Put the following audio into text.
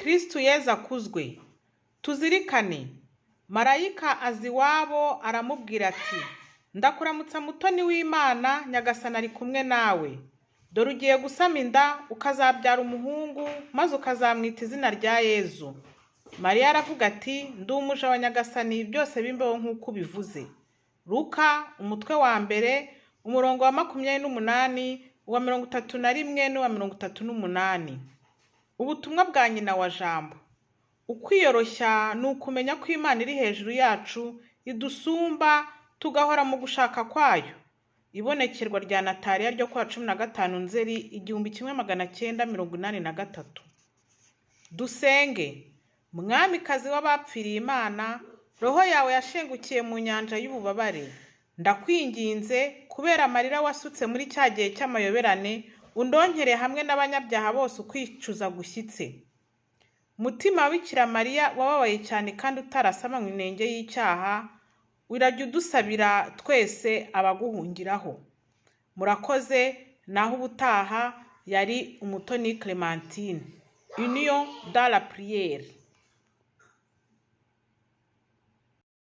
Kristu Yezu akuzwe. Tuzirikane, Marayika aza iwabo aramubwira ati: "Ndakuramutsa mutoni w'Imana, Nyagasani ari kumwe nawe. Dore ugiye gusama inda ukazabyara umuhungu, maze ukazamwita izina rya Yezu." Mariya aravuga ati: "Ndi umuja wa Nyagasani, byose bimbeho nk'uko ubivuze." Luka umutwe wa mbere, umurongo wa 28, uwa 31 n'uwa 38. Ubutumwa bwa nyina wa Jambo. Ukwiyoroshya ni ukumenya ko Imana iri hejuru yacu, idusumba, tugahora mu gushaka kwayo. Ibonekerwa rya Nataliya ryo kuwa 15 Nzeri 1983. Dusenge. Mwamikazi w'abapfiriye Imana, roho yawe yashengukiye mu nyanja y'ububabare. Ndakwinginze, kubera amarira wasutse muri cya gihe cy'amayoberane, undonkere hamwe n'abanyabyaha bose ukwicuza gushyitse. Mutima wa Bikira Mariya wababaye cyane kandi utarasamanywe inenge y'icyaha, urajya udusabira twese abaguhungiraho. Murakoze, naho ubutaha. Yari Umutoni Clementine. Union dans la prière.